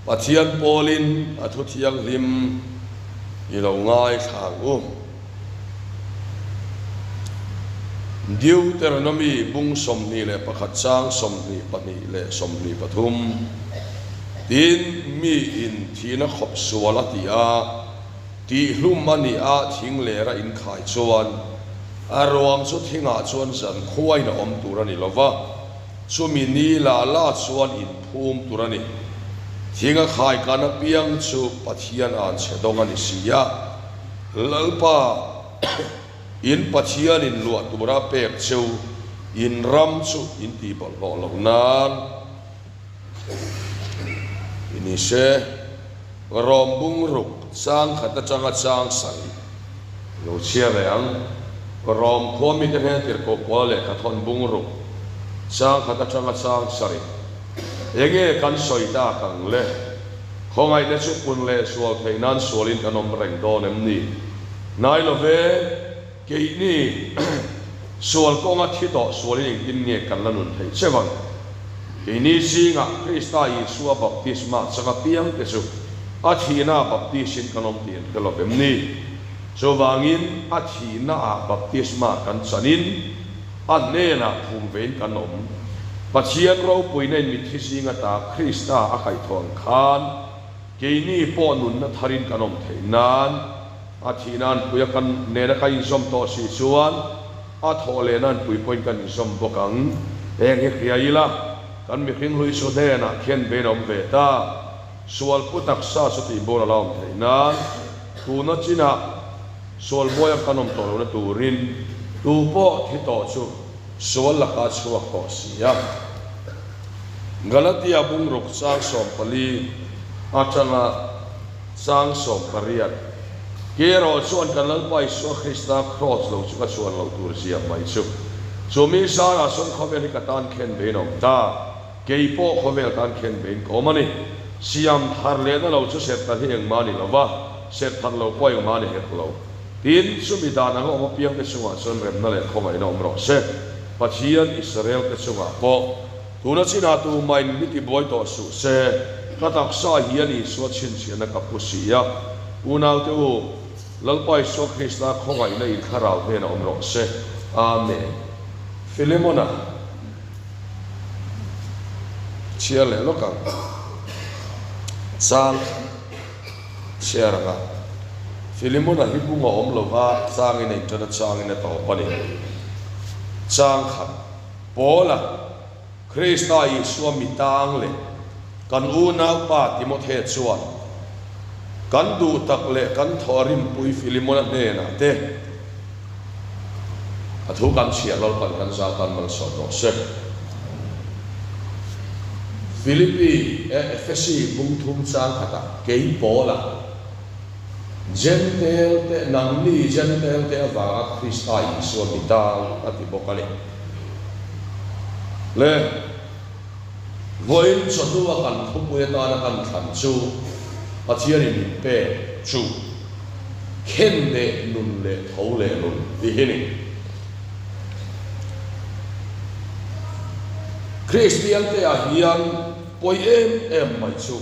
Pathian pawlin a thu thianghlim i lo ngaithla ang u. Deuteronomy bung 21 chang 22 leh 23, Tin, mi in thihna khawp sual a ti a, tihhlum a nih a thing lera inkhai chuan a ruang chu thingah chuan zankhuain a awm tur a ni lo va, Chumi ni la la chuan inphum tur a ni. Thinga khai kan apiang chu Pathian an chhe dawng a ni si a. Lalpa, in Pathian in luah tura pek cheu in ram chu in tih bawlhhlawh loh nan i ni se. Rawm bung ruk chang khat atanga chang sarih lo chhiar leh ang. Rawm khua mite hmel tirhkoh Paula lehkha thawn bung ruk chang khat atanga chang sarih. Enge kan sawi tak ang le? Khawngaihna chu pun leh sual theih nan sualin kan awm reng dawn em ni? Hnai lo ve, keini sual kawnga thi tawh sualin engtin nge kan la nun theih che vang? Keini zingah Krista Isua baptisma changa piangte chu a thihnaah baptisin kan awm tih an hre lo vem ni? Chuvangin a thihnaah baptisma kan chanin a hnenah phum vein kan awm. Pathian ropuina in mitthi zinga ta Krista a kaihthawh ang khan keini pawh nunna tharin kan awm theih nan a thihna an pui a kan nena kan inzawm tawh si chuan a thawh lehna an pui pawhin kan inzawm bawk ang. Heng hi hria ila kan mihring hlui chu hnenah khian vein a awm ve ta. Sual pu taksa chu tihbur a la awm theih nan tuna chinah sual buaia kan awm tawh lohna turin tu pawh thi tawh chu sual lakah chhuak tawh si a. Galatia bungruk chang 14 atanga chang 18 Kei erawh chuan kan Lalpa Isua Krista kraws lo chu ka chuan loh tur zia mai chu. Chu mi zarah chuan khawvel hi ka tan khen vein a awm ta. Kei pawh khawvel tan khen vein ka awm a ni. Siam thar lehna lo chu serh thar hi engmah a ni lo va, serh thar lo pawh engmah a ni hek lo. Tin, chumi dan anga awm apiangte chungah chuan remna leh khawngaihna awm rawh se. Pathian Israelte chungah pawh tuna chinah tumain mi tibuai tawh suh se, ka taksa hian Isua chhinchhiahna ka pu si a. Unaute u, Lalpa Isua Krista khawngaihna in thlarau hnenah awm rawh se. Amen. Philemona. Chhiar leh lawk ang. Chang chhiar anga Philemona hi bung a awm lo va, changin a inṭan a, changin a tawp a ni. Chang khat Paula, Krista Isua mi tang leh kan unaupa Timothe chuan kan duh tak leh kan thaw rimpui Philemona hnenah te, A thu kan chhiar lo pan kan zau tan malsawm rawh se. Philippi e Ephesi bung thum chang khatah kei Paula, Jentail te nangni Jentail te avanga Krista Isua mi tang a ti bawk a ni. Le vawiin chawhnu a kan thupui atana kan thlan chu Pathianin min pek chu. Khen leh nun leh tho leh nun tih hi ni. Kristian te ah hian pawi em em mai chu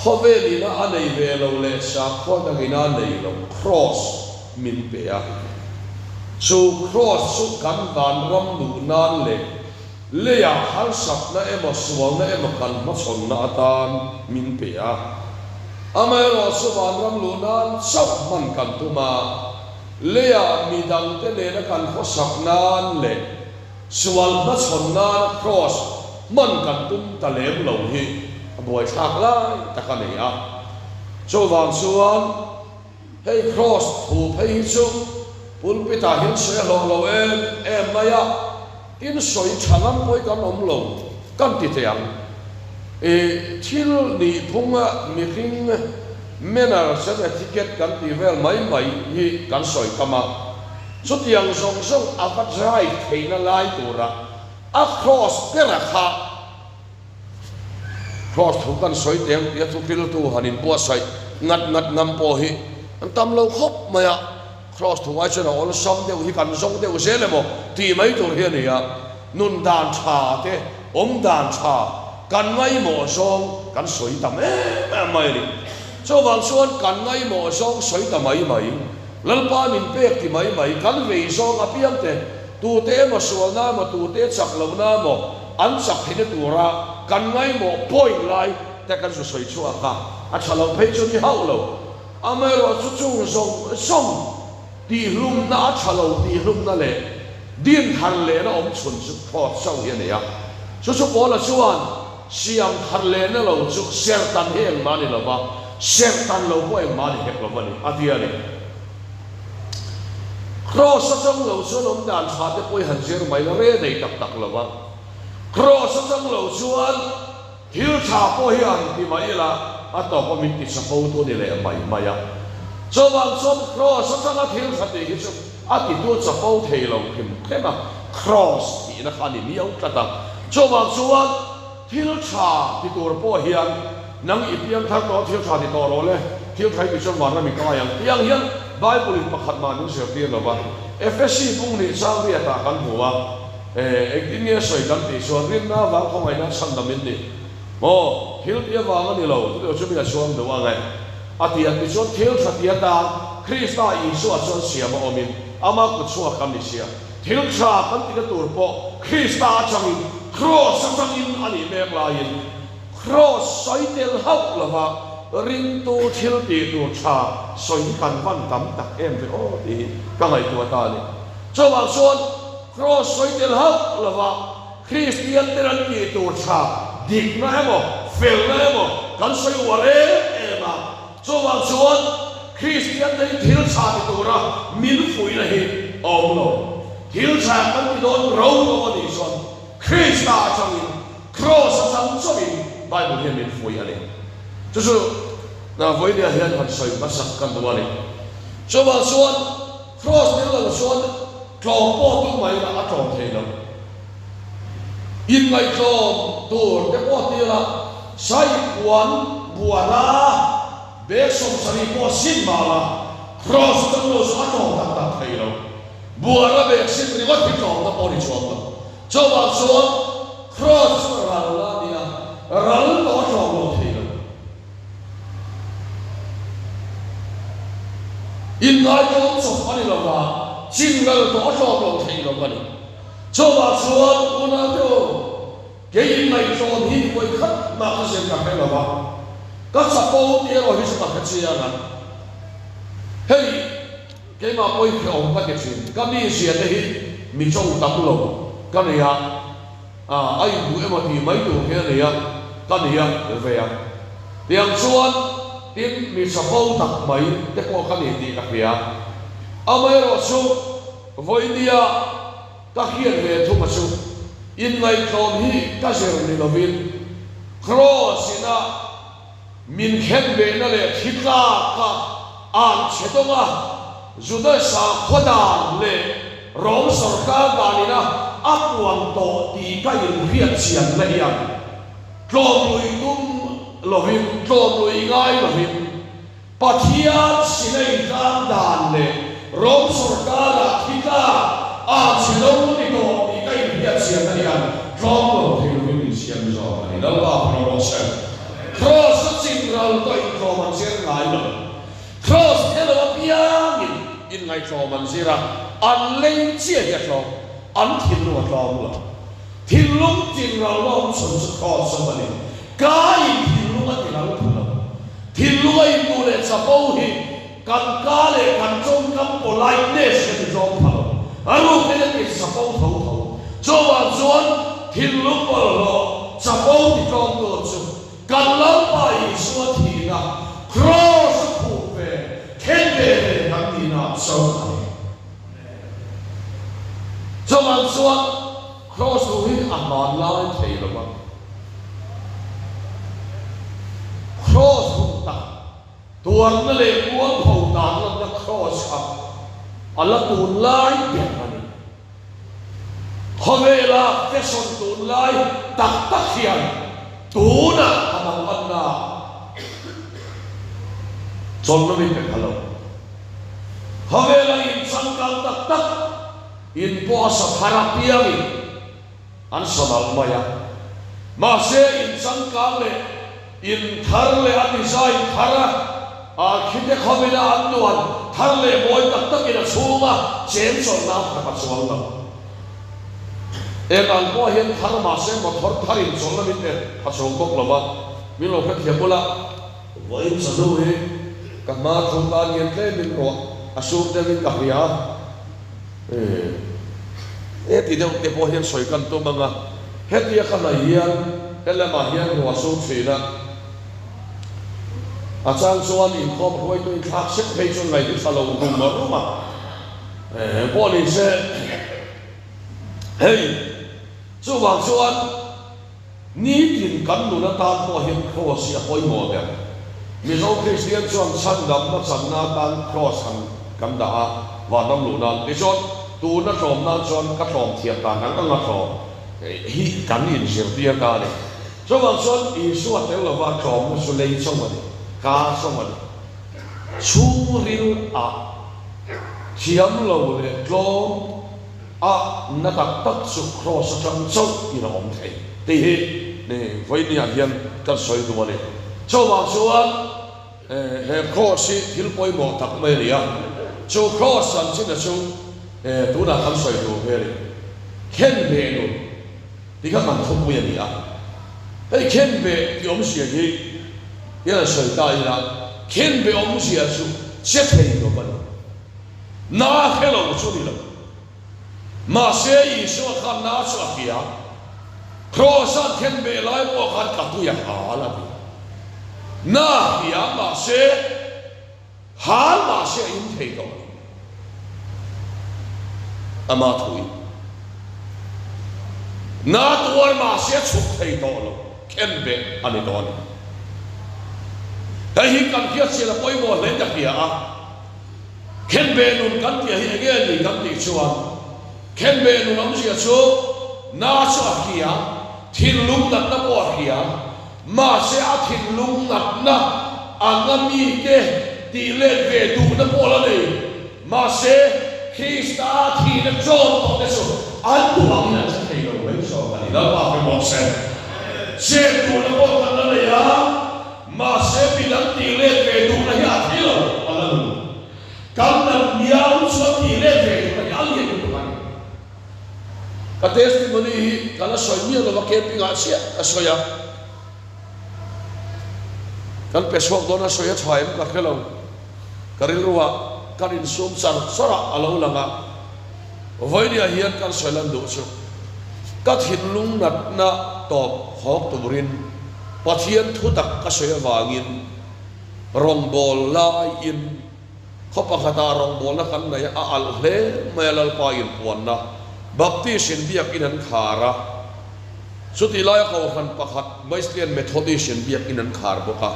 khawvel ina a nei ve lo leh sakhua dang ina a nei lo cross min pe a. Chu cross chu kan vanram luh nan leh Leiah harsatna emaw sualna emaw kan hmachhawnna atan min pe a. Amaherawh chu vanram luh nan chauh hman kan tum a, leiah mi dangte nena kan khawsak nan leh sual hmachhawn nana kraws hman kan tum ta lem lo hi a buaithlak lai tak a ni a. Chuvang chuan hei kraws thu phei hi chu pulpit-ah hian sawi a hlawh lo em em mai a. Tin, sawi tha lam pawh hi kan awm lo kan ti thei ang. I thil nih phunga mihring manners and etiquette kan tih vel mai mai hi kan sawi tam a, chutiang zawng zawng a va drive theihna lai tura a cross bera kha cross thu kan sawi teh ang tih a thuhriltu han inbuatsaih ngat ngat ngam pawh hi an tam lo khawp mai a. Cross thu ngai chuan a awlsam deuh hi kan zawng deuh zel emaw tih mai tur hi a ni a, nun dan tha te, awm dan tha kan ngaimawh zawng kan sawi tam em em mai a ni. Chuvang chuan kan ngaimawh zawng sawi ta mai mai, Lalpa min pek ti mai mai, kan vei zawng apiang te, tute emaw sualna emaw tute chak lohna emaw an chak theihna tura kan ngaimawh point lai te kan zu sawi chhuak a, a tha lo phei chu ni hauh lo. Amaherawhchu chung zawng zawng Tihlumna a tha lo tihlumna leh din thar lehna awm chhun chu thlawt chauh hi a nei a. Chu chu Paula chuan siam thar lehna lo chu serhtan hi engmah a ni lo va, serhtan lo pawh engmah a ni hek lo va ni, a ti a ni. Kraws atang lo chuan awm dan tha te pawh i han zir mai la re nei tak tak lo va. Kraws atang lo chuan. Thil tha pawh hi an ti mai ila, a tawp a min ti chapo tu ni leh mai mai a. Chuvang chuan Kraws atanga thil tha tih hi chu a titu chapo thei lo hrim hrim a, Kraws tihna kha a ni miau tlat a. Chuvang chuan thil tha ti tur pawh hian nang i piang thar tawh a, thil tha ti tawh rawh le, thil tha i ti chuan vanram i kai ang tih ang hian Bible in pakhat mah min zirtir lo va. Efesi bung nih chang riatah kan hmu a. E, engtin nge sawi kan tih chuan rinna avang khawngaihna chhandam in ni maw? Thil tih avang a ni lo, chutiang chu mi a chhuang duh ang e. A ti a ti chuan thil tha ti atan Krista Isua chuan siam a awmin ama kut chhuak kan ni sia. Thil tha kan tihna tur pawh Krista atangin, Kraws atangin a nih mek laiin Kraws sawi tel hauh lova ringtu thil tih tur tha sawi hi kan van tam tak em ve aw tih hi ka ngaihtuah ta a ni. Chuvang chuan Kraws sawi tel hauh lova Kristian ten an tih tur tha dikna emaw felna emaw kan sawi uar em em a, chuvang chuan Kristian te hi thil tha ti tura min fuihna hi a awm lo. Thil tha kan ti dawn ro ro a nih chuan Krista atangin Kraws atang chauhin Bible hian min fuih a ni. Chu chu vawinia hian han sawi hmasak kan duh a ni. Chuvang chuan Kraws tel lo chuan Tlawm pawh tum mai ila a tlawm thei lo. Inngaihtlawm tur te pawh ti ila Saipuan buara bag 70 pawh sin mah la Cross atang lo chu a tlawm tak tak thei lo. Buara bag sin ringawt hi tlawmna pawh ni chuang lo. Chuvang chuan Cross chu ral la a nia, ral pawh a tlawm lo thei lo. Inngaihtlawm chawp a ni lo va, chingal tawh a tlawm lo thei lo a ni. Chuvah chuan unaute aw, kei inngaihtlawm hi vawi khat mah ka zir ka hre lo va, ka chapo tih erawh hi chu ka hre chiang a. Hei, keimah pawhin hrehawm ka ti thin, ka mizia te hi mi chawng tam lo ka nei a. A, a inhmuh emaw tih mai tur hi a ni a, ka ni a ve a. Tiang chuan tin mi chapo tak mai te pawh ka ni tih ka hria. Amaherawhchu, vawinia ka hriat ve thunga chu inngaihtlawm hi ka zir ni lovin Kraws ina Min khen behna leh thi tlak a an chhe dawng a, Juda sakhaw dan leh Rom sorkar danina a puan tawh tih ka inhriat chianna hian tlawmlui tum lovin, tlawmlui ngai lovin, Pathian Sinai tlang dan leh Rom sorkara thi tlak a chhe lo ni tawh tih ka inhriat chianna hian tlawm lo thei lovin min siam zawk a ni. Lalpa phal rawh se. Kraws a chin ral tawh intlawm an zir ngai lo. Kraws thelo apiangin inngaihtlawm an zir a, an lei chiah hi a tlawm, an thinlung a tlawm lo. Thinlung chin ral lawm chhun chu kraws awm a ni. Kaiin thinlung a ti ral pha lo. Thinlung a inhmuh leh chapo hi kan ka leh kan tawngkam politeness hi a ti tlawm pha lo. A rukin a ti chapo tho tho. Chuvang chuan thinlung bawlhhlawh chapo ti tlawm tur chu kan Lalpa Isua thihna kraws a khuh ve, khen ve ve kan tihna chauh a ni. Chuvang chuan Kraws lu hi a hmanlai thei lo va. Kraws hun tak, tuarna leh mualpho dan lanna kraws kha a la tunlai ber a ni. Khawvela fashion tunlai tak tak hian tunah a manganna chawlhna min pe pha lo. Khawvela inchangkang tak tak In pawh a sa thar apiangin an sa nalh mai a. Mahse in changkang leh in thar leh a design thar a architect hovin a an duan thar leh mawi tak takin a chhunga cheng chawlh nan khat a chuang lo. Eng ang pawh hian thar mahse motor thar in chawlhna min pe a chuang bawk lo va, min lo hrethiam bula. Vawiin chawhnu hi ka hma thu tan hian tlemin ruah a sur deuhin ka hria a, he ti deuh te pawh hian sawi kan tum ang a, hetia ka hnaih hian he lamah hian ruah sur thin a, a chang chuan inkhawm hruaitu inthlak sek phei chuan ngaih hi tha lo rum a rum a, pawh ni se hei chuvang chuan. Nitin kan nun atan pawh hian Kraws hi a pawimawh ber. Mizo Kristian chuan chhandamna channa atan Kraws han kan dah a, vanram luh nan. Tichuan, tuna tlawm nan chuan ka tlawm thiam dan ang anga tlawm hi kan inzirtir ta a ni. Chuvang chuan Isua tel lova tlawmna chu lei chauh a ni, ka chauh a ni. Chhungril ah thiam lo leh tlawm. A na tak tak chu Kraws atang chauh in a awm thei tih hi vawinia hian kan sawi duh a ni. Chuvang chuan he Kraws hi thil pawimawh tak mai a ni a, chu Kraws chanchin a chu tunah kan sawi tur hi a ni. Khenbeh nun tih kha kan thupui a ni a, hei khenbeh tih awmzia hi hian sawi ta ila, khenbeh awmzia chu che thei lo a ni. Na hre lo chu ni lo. Mahse Isua khan na chu a hria. Kraws-a then ve lai pawh khan ka tui a hal a ti. Na a hria mahse hal mahse a in thei tawh lo. Ama thui. Na tuar mahse a chhuk thei tawh lo. Khen ve a ni tawh a ni. Hei hi kan hriatchian a pawimawh hle ka hria a. Khenbeh nun kan tih hi enge ni kan tih chuan Khenbeh nun awmzia chu na chu a hria, thinlung natna pawh a hria, mahse a thinlung natna anga mite tih let ve duhna pawh la nei, mahse Krista thihna ṭawm tawh te chu an duh angin an che thei lo mai zawk a ni. Lalpa hre bawk se. Chet duhna pawh kan la nei a. Mahse midang tih let ve duhna hi a thi lo a la nun. Kan nat miau chuan tih let ve duhna hi a lian lutuk a ni. Ka testimony hi ka la sawi miah lova camping ah chiah ka sawi a. Kan pe chhuak dawn a sawi a tha em ka hre lo. Ka rilru ah kan insum char char ah a lo lang a. Vawinia hian kan sawi lan duh chu ka thinlung natna tawp hawk turin Pathian thu tak ka sawi avangin rawngbâwl laiin khaw pakhatah rawngbâwlna kan nei a alh hle mai a Lalpa inpuanna Baptist in biakin an khar a, chutih laia kohhran pakhat Wesleyan Methodist in biakin an khar bawk a,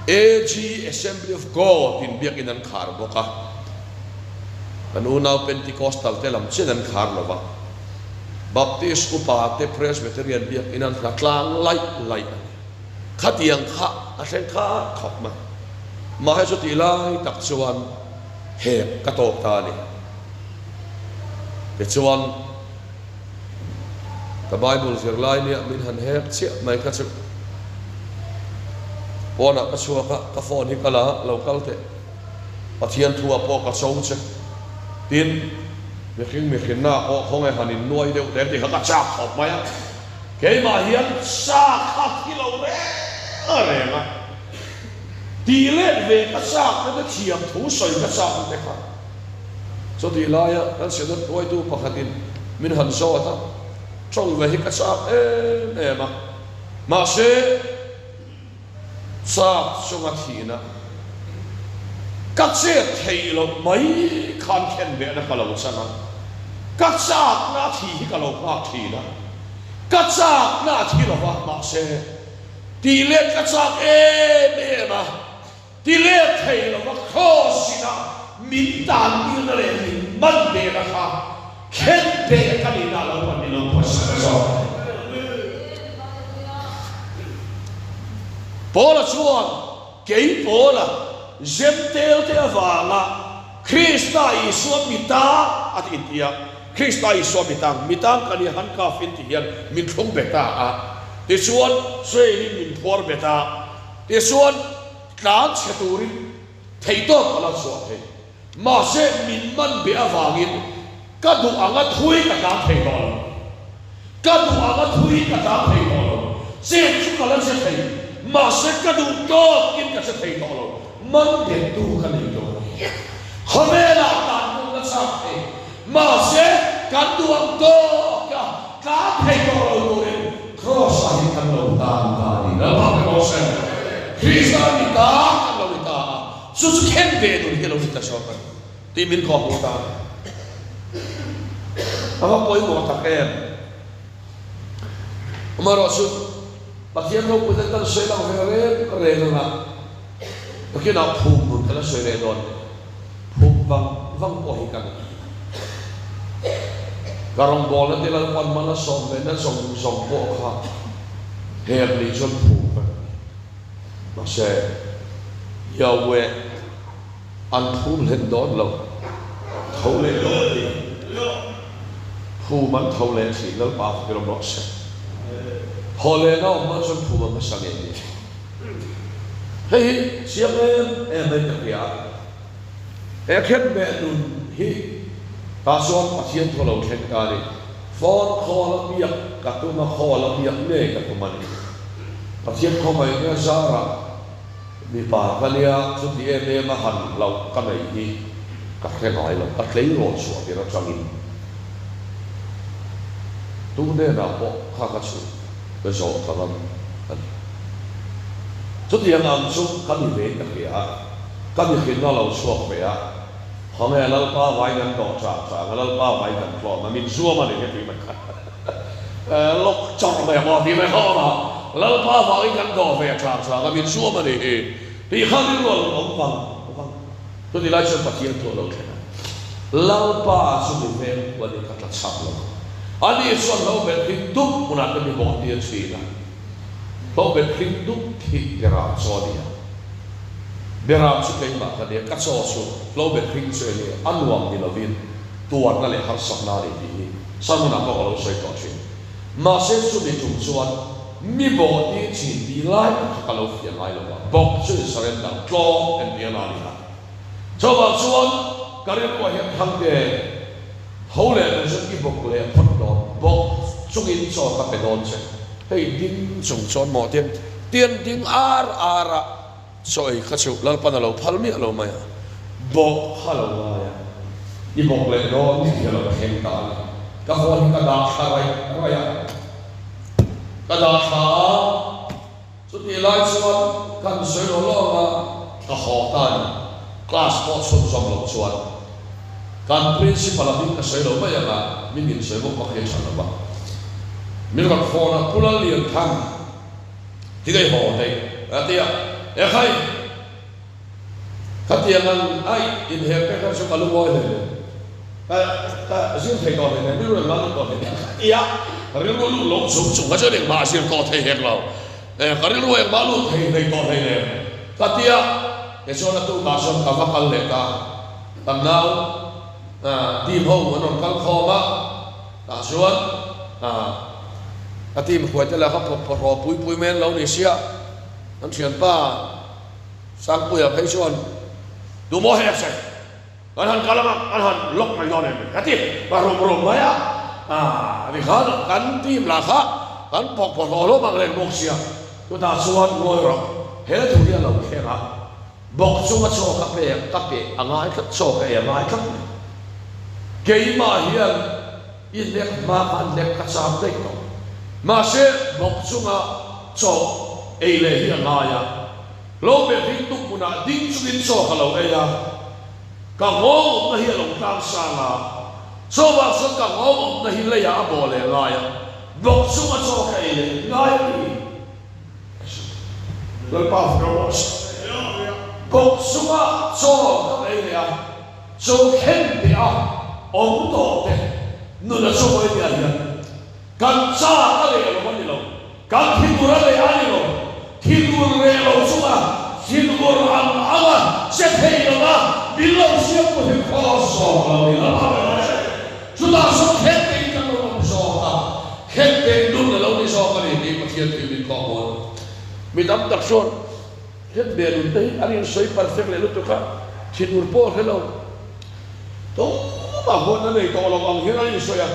AG Assembly of God in biakin an khar bawk a. Kan unau Pentecostal te lam chian an khar lo va, Baptist upa te Presbyterian biakin an hla tlang laih laih a ni. Khatiang kha a thleng kha khawp mai. Mahse chutih lai tak chuan hek ka tawk ta a ni. Tichuan ka Bible zirlai nia min han hek chiah mai kha chu pawnah ka chhuak a, ka phone hi ka la lo kal teh. Pathian thu ah pawh ka cho che. Tin, mihring mihrinna ah pawh khawnge han in nuai deuh te tih kha ka chak khawp mai a. Keimah hian chak kha thi lo reng reng a. Tih let ve ka chak na te thiam thu sawi ka chak na te kha. Chutih laia kan Synod hruaitu pakhatin min han zawt a, tawng ve hi ka chak em em a. Mahse. Chak chunga thihna ka chet theih loh mai khan khenbehna ka lo chang a, ka chakna a thih hi ka lo nghak thin a, ka chakna a thi lova mahse tih let ka chak em em a, ti let thei lova Kraws ina min tan tirna leh min man behna kha khenbeh ka nihna a lo pan ni lo pawisa zawk. Paula chuan, Kei Paula, Zentelte avanga Krista Isua mi tang a ti inti a, Krista Isua mi tang, mi tang ka ni handcuff in ti hian min thlung be ta a. Tichuan train in min phuar bet a, tichuan tlan chhe turin theihtawp ka la chhuah thei. Mahse min man beh avangin ka duh anga thui ka tlan thei tawh lo. Ka duh anga thui ka tlan thei tawh lo. Chet chu ka la che thei, mahse ka duh tawkin ka che thei tawh lo. Man bettu ka nei tawh a ni. Khawvelah tlan pawh la chak thei, mahse kan duh ang tawka tlan thei tawh lo turin Kraws-ah hi kan lo tan ta a ni. Lalpa pe rawh se. Krista ni ta kan lo ni ta a. Chu chu khen ve nun hi a lo ni ta zawk a ni tih min kawh hmuh ta a ni. A va pawimawh tak em? Amaherawhchu, Pathian ropuina kan sawi lang ve reng reng anga nakinah phum nun kan la sawi leh dawn ni. Phum vang vang pawh hi kan ka rawngbawlna te Lalpan man a sawm ve na zawng zawng pawh kha heng ni chuan phum vek a ni. Mahse, Yahweh an phum hlen dawn lo, tho leh dawn a ni. Phum an tho leh thin, Lalpa fak rawh rawh se. Thaw lehna awm hma chuan phum a hmasa ngei ni. Hei hi chiang em em mai ka hria a. He khenbeh nun hi tah chuan Pathian thu a lo thleng ta a ni. Phone call a biak ka tum a, call a biak ngei ka tum a ni. Pathian khawngaihna zarah mipa ka nia chuti em em a han hlauh ka nei hi ka hre ngai lo, ka tleirawl chhuah tir atangin tu hnenah pawh kha ka chhuh ka zawh ka ngam a ni. Chutiang ang chu ka ni ve ka hria a. Ka mihrinna lo chhuak ve a, khawnge Lalpa vai kan dawh chah chah ang a, Lalpa vai kan tlawm a, min zuam a ni he tih mai kha lawk chawrh mai ang aw tih mai kha awm a, Lalpa vangin kan dawh ve chah chah ang a, min zuam a ni hi tih kha rilru a lo awm vang vang. Chutih lai chuan Pathian thu a lo thleng a, Lalpa chu mi veng huanin ka tla chak lo ang, ani chuan lo bet hlim dup hmunah te mi bawh tir thin a. Hlawhbet hlim dup hi Beram chaw a ni a. Beram chu keimah ka nia, ka chaw chu hlawhbet hlim chu eng nge a nuam ni lovin tuarna leh harsatna a ni tih hi sermon-ah pawh ka lo sawi tawh thin. Mahse chumi tum chuan mi bawh ti thin tih lai tak kha ka lo fiah ngai lo va, bawk chu in surrender, tlawm entirna a ni a. Chuvang chuan ka rilruah hian Thangte tho leh tur chuan i bawk leh phawt dawn, bawk chungin chaw ka pe dawn che. Hei ding chung chuan maw tian tian ding ar ar a chaw ei kha chu Lalpan a lo phal miah lo mai a, bawk kha lo ngai a, i bawk leh dawn tih hi a lo thleng ta a ni. Ka phone hi ka dah thla raih raih a, ka dah thla a. Chutih lai chuan kan sawi lo lawng a, ka haw ta a ni. Class pawh chhunzawm loh chuan kan principal a hming ka sawi lo mai ang a, min insawi bawk bak hi a tha lo va. Min rawn phone a, Pu Lallianthang, tinge i haw daih? A ti a, Ekhai! Khatiang ang aih inher te kha chu ka lungawi hle hle. Ka ka zir thei tawh hle hle, rilru engmah lut tawh hle hle ka ti a, rilru lut lo chung chung kha chuan engmah a zir tawh thei hek lo. Ka rilru engmah lut thei hlei tawh hlei hle ka ti a, tichuan a tukah chuan ka va kal leh ta. Kan nau team ho an rawn kal khawm a, tah chuan ka team hruaite lah kha phawrh pui pui mai an lo ni sia, an thianpa, Sangpuia phei chuan, Tu maw hek che? Kan han kal anga kan han lock mai dawn em ni? Ka ti ka rum rum mai a. Ah, tikhan kan team lah kha kan pawk pawh hlawh hlawm ang reng bawk sia. Chutah chuan ngawi rawh, he thu hi a lo thleng a, bawk chunga chaw ka pek ka pe a ngai tlat, chaw ka ei a ngai tlat mai. Keimah hian i hnek hma khan hnek ka chak daih tawh. Mahse, bawk chunga chaw ei leh hi a ngai a. Lo be hring tuk hmunah ding chungin chaw ka lo ei a, ka nghawng awmna hi a lo tlang sang a, chuvang chuan ka nghawng awmna hi leiah a bawh leh ngai a, bawk chunga chaw ka ei leh ngai a ni. Lalpa fak rawh se. Bawk chunga chaw ka ei leh a, chaw khen teh a awm tawh te nuna chaw ei teh ah hian kan chak a leh lo a ni lo. Kan thinur a leh a ni lo. Thinur reh lo chunga thinur ang anga che thei lova min lo siam tu hi khaw zawk lo ni lo a rawn hre. Chutah sawn khet tein kan lo awm zawk a, khet tein nun a lo ni zawk a ni tih Pathian. Pathian thil min kawh mawl. Mi tam tak chuan Hlembe nun te hi an insawi perfect leh lutuk a, thinur pawh a hre lo. Tumah huatna nei tawh lo ang hian an insawi a,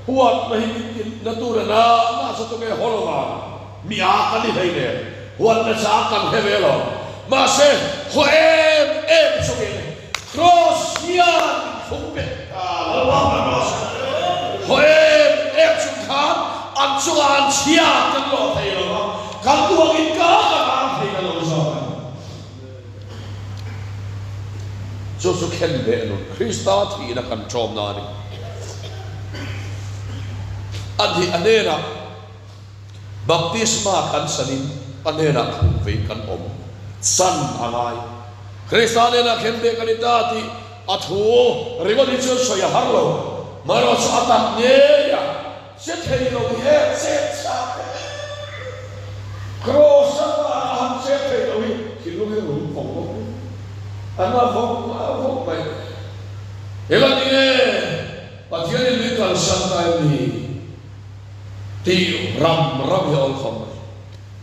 huatna hi min tinna tur a na nasa chu nge haw lo vang, mi a ka ni hlei nen huatna chang kan hre ve lo. Mahse, haw em em chungin Kraws hian min thlung bet ta lo a, haw em em chung khan an chungah an chhia kan lawh thei lo a, kan duangin ka kan ang thei ta lo zawk a ni. Chu chu khenbeh nun Krista thihna kan ṭawmna a ni. A nih a hnenah baptisma kan sanin a hnenah phum vei kan awm chan a ngai. Krista hnenah khenbeh kan ni ta tih a thu ringawt hi chuan sawi a har lo. Amaherawhchu a tak ngei a. Che thei lo hi e, chet chak e. Kraws a pa a han chet thei lo hi thinlung hi rum vawng vawng mai. A na vawng vawng mai. Eng a ti nge Pathian in min kalsan ta em ni tih ram ram hi a awlkhawm mai.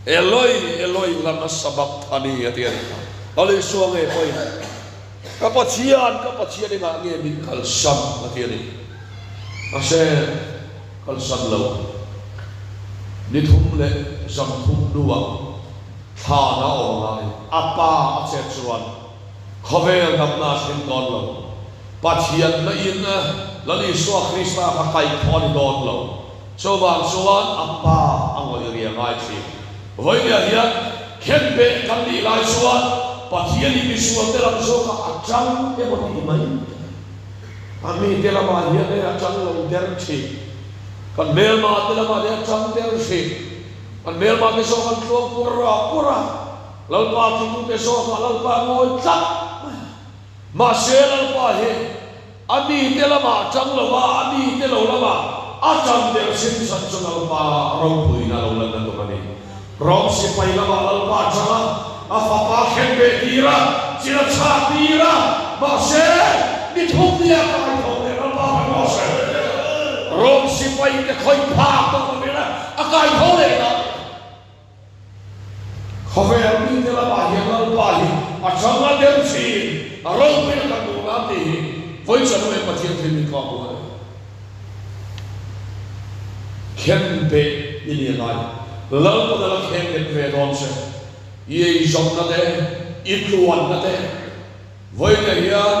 Eloi, Eloi lama sabakthani a ti a ni kha. A lei suang nge pawhin. Ka Pathian, ka Pathian engah nge min kalsan? a ti a ni. Mahse, kalsan lo. Ni thum leh zam thum hnuah thlan a awm ngai. A pa a chet chuan khawvel damna a thleng dawn lo. Pathian lahin Lal Isua Krista kha kaihthawh a ni dawn lo. Chuvang chuan a pa a ngawih ria ngai thin. Vawinia hian khenbeh kan nih lai chuan Pathian in misualte lam zawkah a tang emaw tih mai a mite lamah hian hei a tang lo der thin. Kan hmelma te lamah te a tang der thin. Kan hmelma te zawk an tluang pur a pur a, Lalpa titute zawkah Lalpa a ngawi tlat mai a. Mahse Lalpa hi A mite lamah a tang lo a, a mite lo lamah a tan der sin chan chu Lalpa ropuina lo lan na tur a ni. Rom sipai lamah Lalpa a tang a, a fapa a khen beh tir a, chin a chhah tir a, mahse mi thum nia kai tho leh Lalpa kan rawh se. Rom sipai te khawih phak tawh lovin a kai tho leh ta. Khawvel mite lamah hian Lalpa hi a chang a deuh thin, a ropui a kan duh nan tih hi vawi chanu leh Pathian thil min kah hmuh a ni. Khen beh i ni a ngai. Lalpawn a la khen bet ve dawn che. I eizawnna te, i tluanna te. Vawiinah hian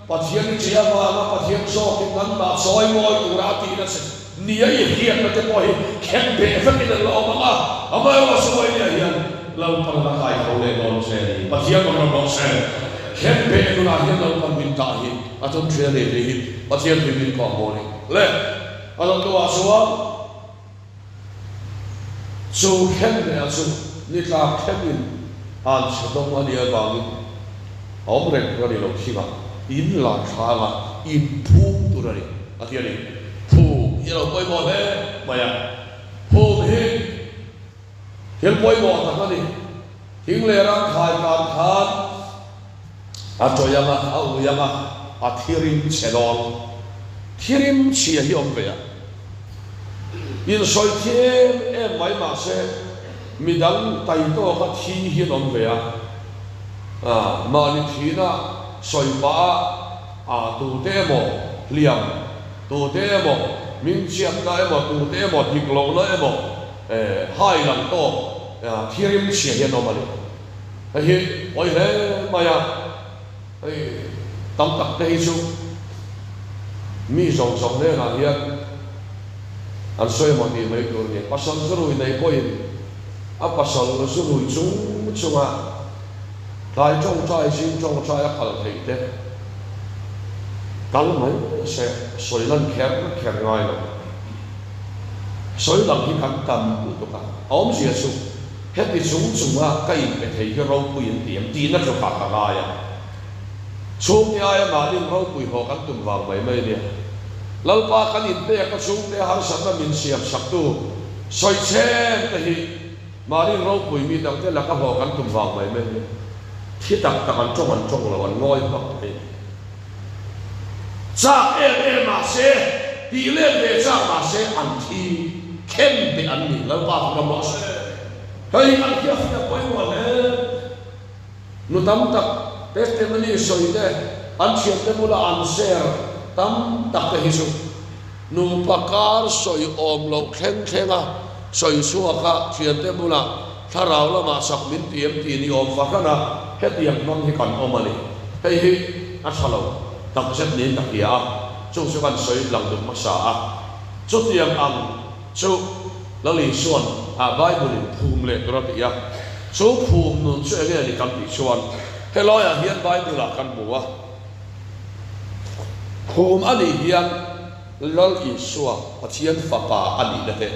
Pathian i ṭih avanga Pathian zawkin nanmah chawi mawi tura a tihna che nia i hriatna te pawh hi khen beh vekin an la awm ang a, amaherawhchu vawiinah hian Lalpan la kai tho leh dawn che a ni. Pathian rawn rawh se. Khen beh nunah hian Lalpan min dah hi a tum ṭhin a ni tih hi Pathian tui min kawh maw ni le. A dawttuah chuan. Chu khenbeh chu ni tlak thlengin an chhe dawng a nih avangin a awm reng tur a ni lo thing a, in la thlâng a, in phum tur a ni, a ti a ni. Phum hi a lo pawimawh hle mai a, phum hi thil pawimawh tak a ni. Thing leh ram khai tan khan a tawih ang a, a ui ang a, a thirim chhe dawn. Thirim chhia hi awm ve a. Insawi thi em em mai mahse midang tai tawka thi hi an awm ve a. Mahni thihna sawi pah a, a tute emaw hliam, tute emaw hmingchhiatna emaw, tute emaw dik lohna emaw hai lang tawk thirim chhia hi an awm a ni. Hei hi pawi hle mai a, hei tam tak te hi chu mi zawng zawng hnenah hian an sawi emaw tih mai tur a ni. Pasal zurui nei pawhin a pasal zurui chung chunga tlai tawngtai zing tawngtai a kal theih te kal mai se sawi lan kher kher ngai lo. Sawi lang hi kan tam lutuk a, a awmzia chu heti chung chunga ka inpe thei hi ropui an ti em tihna tlukah ka ngai a. Chhungte aia mahnin ropui haw kan tum vang mai mai nia. Lalpa kan inpek a chhungte harsatna min siam saktu sawi chhem te hi mahnin ropui mi dangte laka haw kan tum vang mai mai nia. Thi tak tak an tawng an tawng lo an ngawi hmak mai. Chak em em mahse, tih let ve chak mahse an thi. Khen beh an ni, Lalpa chu ram rawh se. Hei hi kan hriatfiah pawimawh hle. Nu tam tak testimony sawi te, an thiante bula an share tam tak te hi chu nupa kar sawi awm loh thleng thlenga sawi chhuaka thiante bula thlarau lamah sak min ti em tih ni awm fahrana hetiang hmang hi kan awm a ni. Hei hi a tha lo takzet niin ka hria a, chung chu kan sawi lang duh hmasa a. Chutiang ang chu Lal Isua'n a Bible-in phum leh tur a ti a, chu phum nun chu enge ni kan tih chuan helaiah hian Bible-ah kan hmu a, phum a nih hian Lal Isua Pathian Fapa a nihna te,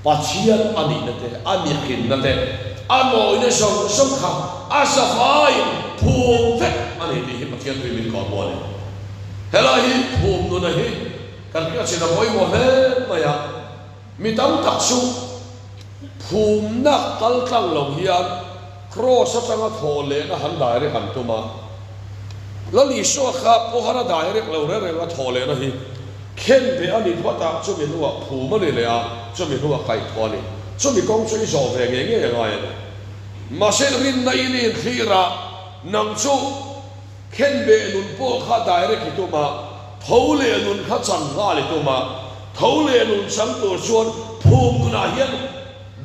Pathian a nihna te, a mihrinna te, a mawina zawng zawng kha a zavaiin phum vek a ni tih hi Pathian tui min kawhhmuh a ni. Helai hi phum nuna hi Kan hriatchhin a pawimawh hle mai a, mi tam tak chu phumna kal tlang lo hian Kraws atanga thaw lehna han direct an tum a. Lal Isua kha pawhara direct lo reng reng a thaw lehna hi khen beh a ni phawt a, chumi hnuah phum a ni leh a, chumi hnuah kaih thaw a ni. Chumi kawng chu i zawh ve ngei ngei a ngai a ni. Mahse rinna in i inthlir a, nang chu. Khen beh nun pawh kha direct i tum a, tho leh nun kha chan nghal i tum a, tho leh nun chang tur chuan phum nunah hian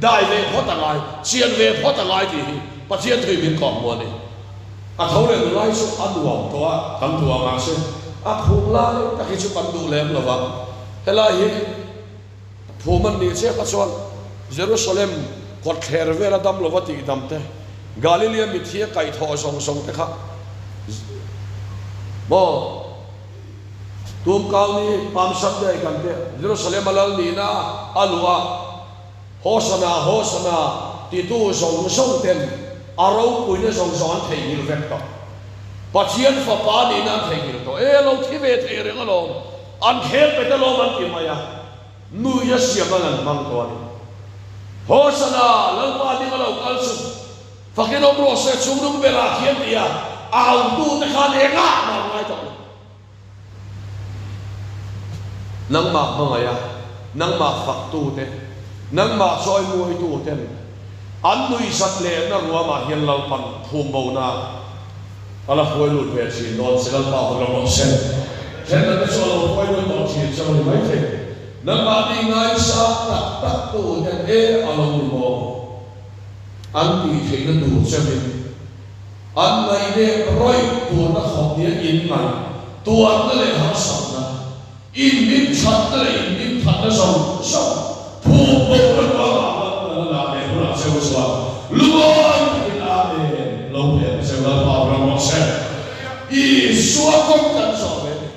dai ve phawt a ngai, chian ve phawt a ngai tih hi Pathian thui min kawm hmu a ni. A tho leh nun lai chu a nuam tawh a, kan duh a mahse a phum lai tak hi chu kan duh lem lo va, helai hi Phum an nih chiah kha chuan Jerusalem kawtthler vela dam lova tihdam te, Galilia mithi a kaihthawh zawng zawng te kha maw tumkau ni Palm Sunday kan tia Jerusalem a lal nihna a luh a, Hosana, Hosana titu zawng zawng ten a ropuina zawng zawng an theihnghilh vek tawh. Pathian Fapa nihna an theihnghilh tawh. E lo thi ve thei reng alawm. An khel pet alawm an ti mai a, nui a siam nan an hmang tawh a ni. Hosana, Lalpa ding a lo kal chu fakin awm rawh se, chungnung berah khian ti a, a autute khan engah mah an ngai tawh lo. Nangmah hmangaih a, nangmah faktute, nangmah chawimuaituten an nuihzat lehna ruamah hian Lalpan phumbo na A la hruai lut ve thin dawn che Lalpa hun ram rawh se. Thenkhat te chu a lo hruai lut tawh thin che ni mai thei. Nangmahni ngaisang tak tak tu ten e a lo ni maw? An tih theihna tur cheuhin an ngaih leh rawih turna khawp nia in ngaih tuarna leh harsatna Inhmingthatna leh inhmingthatna zawng zawng phum bo na ruangah Lalpan a dah leh hunah cheu chuan lungawi takin Amen lo pe ang cheu Lalpa ram rawh se. Isua kawng kan zawh ve ni.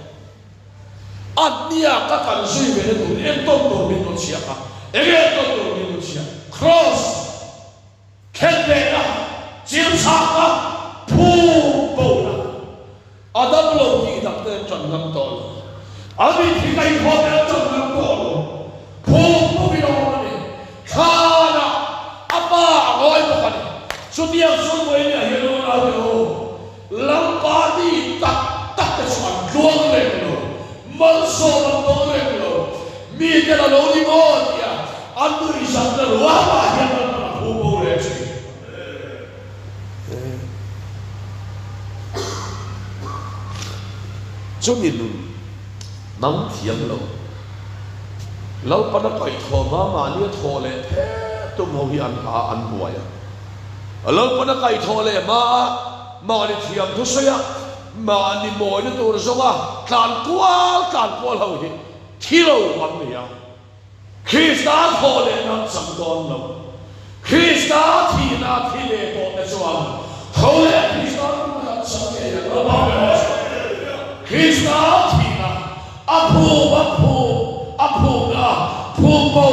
A hniak a kan zui ve na tur entawn tur min rawn chhiah kha. Enge entawn tur min rawn chhiah? Kraws! Khenbehna, chilchhakna, phum bona, a damlo tih dang te an ṭan ngam tawh lo. A mitthi kaihthawh te an ṭan ngam tawh lo. Phum bawkin a awm a ni. Thlanah a pa a ngawi bawk a ni. Chutiang chuan Vawinia hian u naute u, Lalpa mi tak tak te chu an tluang reng lo, malsawm an dawng reng lo, miten a lo ni maw tia an nuihzatna ruamah hian Lalpan a phu bo reng thin. Chumi nun nang thiam lo, Lalpan a kaihthawh hma mahni a thawh leh phet tum ho hi an hla an buai a. Lalpan a kaihthawh leh hma a, mahni thiam thusawi a, mahni mawina tur zawnga tlan kual tlan kual ho hi thi lo an ni a. Krista thawh leh nan chang dawn lo. Krista thihna thi ve tawh te chuan tho leh Krista nunna an chang ngei ang. Lalpa be rawh se. Krista thihna a phum a phum a phumna phum bo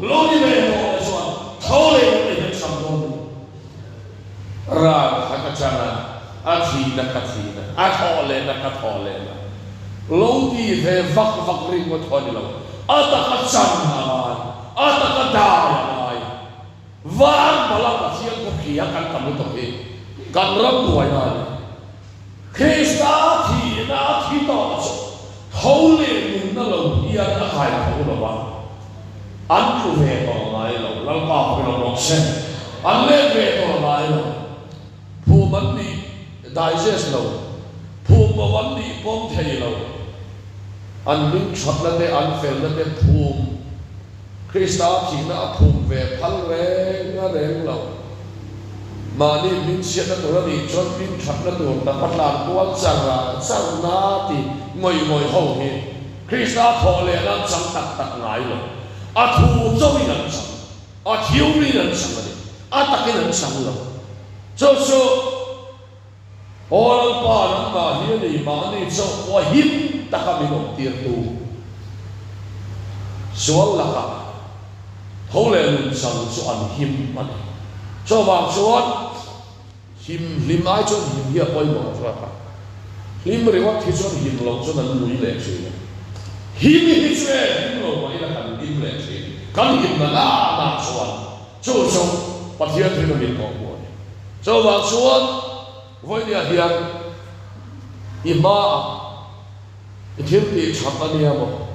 lo ni ve tawh te chuan Tho leh in hian cham dawn ni. Ral kha ka chan a, a thihna ka thihna, a thawh lehna ka thawh lehna. Lo ti ve vak vak ringawt haw ni lo, a taka chan a ngai, a taka dai a ngai. Van bala Pathian khawphi a kan tam lutuk hi kan ram buaina a ni. Krista thihna a thi tawh chu tho leh nunna lo hian a kai tho lo va. An tlu ve tawh ngai lo. Lalpa pawhin awm rawh se. An let ve tawh ngai lo. Phum an nih digest lo. Phum bo an nih pawm thei lo. An hming thatna te, an felna te phum Krista thihna a phum ve phal reng a reng lo. Mahni hming chhiatna tur a nih chuan hming thatna tur dapa tlan kual char char na ti ngawih ngawih ho hi Krista thawh leh nan chang tak tak ngai lo. A thu chauhin an chang, a theory-in an chang a ni, a takin an chang lo. Chu chu Aw Lalpa, nangmah hi a ni, mahni chauh pawha him taka min awmtirtu. Sual lakah tho leh nunchang chu an him a ni. Chuvang chuan him hlim ai chuan him hi a pawimawh zawk a. Hlim ringawt hi chuan him loh chuan an lui leh thin a. Him hi chu e, him lo mah ila kan hlim leh thin. Kan himna na na chuan Chu chu Pathian thil a min kawhhmuh a ni. Chuvang chuan vawinia hian i hmaah i thil tih that a nia maw,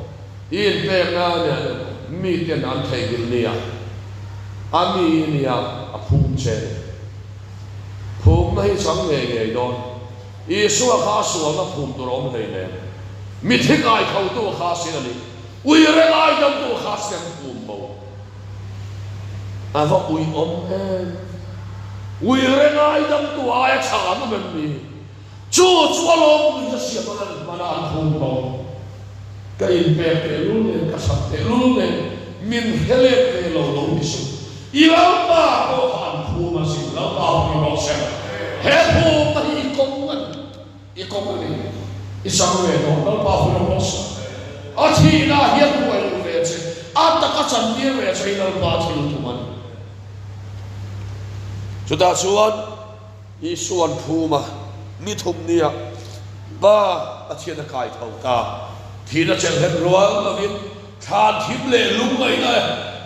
i inpekna a nia emaw, miten an theihnghilh nia, a mi nia a phum che a ni. Phumna hi chang ngei ngei dawn. Isua kha a sualna phum tur a awm hleinem. Mithi kaithotu kha sin a ni. Ui reng ai damtu kha sem phum bo. A va ui awm em. Ui reng ai damtu aia tha an awm em ni? Chu chu a lawm ui ka siam a lan hman a an phum bo. Ka inpek tehlul nen ka that tehlul nen min hre let ve lo lo ti suh. I Lalpa pawh kha an phum a sin Lalpa pawhin rawh se. He phum na hi i kawng a ni. I kawng a ni. I chang ve dawn Lalpa hun a rawh sa. A thihna hian huai luh ve che, a taka chantir ve che hi Lalpa thil tum a ni. Chutah chuan Isua'n phum a, ni thum nia Pa Pathian a kai tho ta. Thihna chelhlen rual lovin thlan thim leh lungngaihna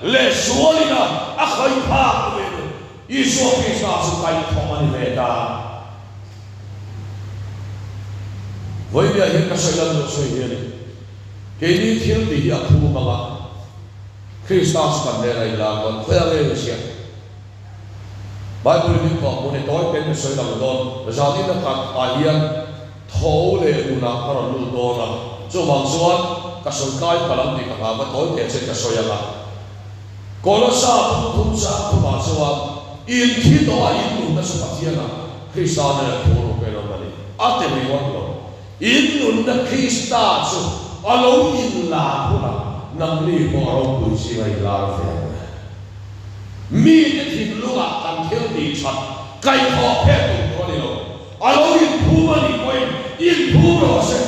leh sualina a khawih phak lovin Isua Krista chu kaihthawh a ni ve ta. Vawinia hian ka sawi lan loh sawi hi a ni. Keini thil tih hi a phum ang a, Krista chu kan hnenah in lar dawn. Khawiah nge in hria? Bible in min kawh hmun i tawi ten ka sawi lang dawn. Zan in a kat ah hian tho leh nunah ka rawn lut dawn a, chuvang chuan ka sawi kai palh ang tih ka hlau va tawi teh che ka sawi ang a. Kolosa phung thum chang thumah chuan inthi tawha innunna chu Pathianah Krista nen thu ruk en awm a ni. A ti ringawt lo. Innunna Krista chu a lo inlar hunah nangni pawh a ropui zing a inlar ve ang e. Mite thinlungah kan thil tih that kaihthawh phet tum tur a ni lo. A lo inphum a nih pawhin inphum rawh se.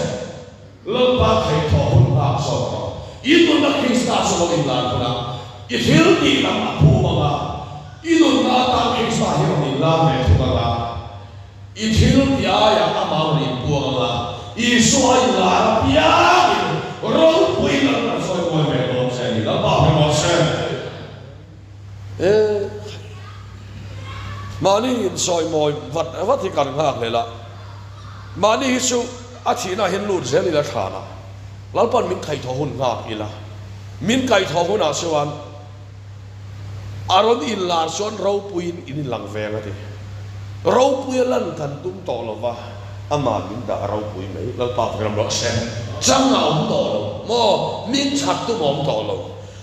Lalpa theihthawh hun nghak zawk rawh. I nunna Krista chu lo inlar hunah i thil tih lam a phum ang a, i nunna atan Krista hi rawn inlar ve thung ang a, i thil tih aiah amah rawn inpuang ang a, Isua inlar apiangin ropui Lalpan sawi mawi ve dawn che a ni. Lalpa hre rawh se. E, mahni insawi mawi vat vat hi kan nghak hlel a, mahni hi chu a thihna hian lut zel ila thlan a, Lalpan min kaihthawh hun nghak ila, min kaihthawh hunah chuan a rawn inlar chuan ropuiin in inlang veng a ti. Ropuia lan kan tum tawh lo va, amah min dah ropui mai, Lalpa ram rawh se. Chang a awm tawh lo maw, min that tum a awm tawh lo.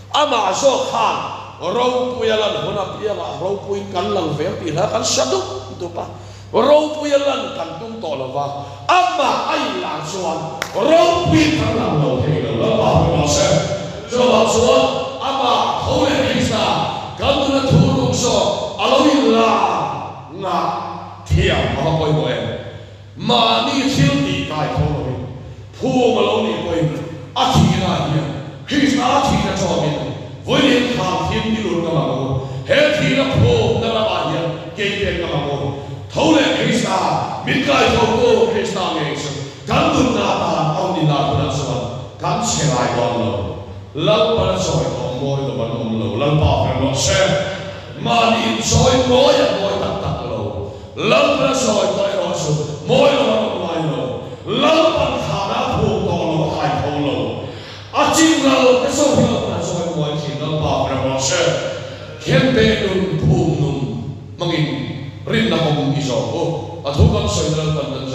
Amah zawk khan ropuia lan hun apiangah ropuiin kan lang vel tih hla kan hre dup dup a, ropuia lan kan tum tawh lo va, amah a inlar chuan ropuiin kan lang lo thei lo, Lalpa hu rawh se. Chuvang chuan amah tho leh Krista kan nuna thu ruk zawk a lo inlar ngah thiam a va pawimawh em? Mahni thil tih kai tho lovin phum a lo nih pawhin a thihna hian Krista thihna chawmin vawiin khan thim i lut ngam ang u. He thihna phumna lamah hian kei pek ngam ang u. Tho leh Krista, min kai thotu Krista ngei chu kan nunna atan a rawn inlar hunah chuan kan chhe ngai dawn lo. Lalpan a chawi tawh mawi lo an awm lo. Lalpa hre rawh se. Mahni inchawi mawi a mawi tak tak lo. Lalpan a sawi tawh erawh chu mawi lo an awm ngai lo. Lalpan thana a phum tawh lo a kai tho lo. A chin ral te sawi hi Lalpan a chawi mawi thin Lalpa. Rinna kawng i zawm u. A thu kan sawina Lalpan kan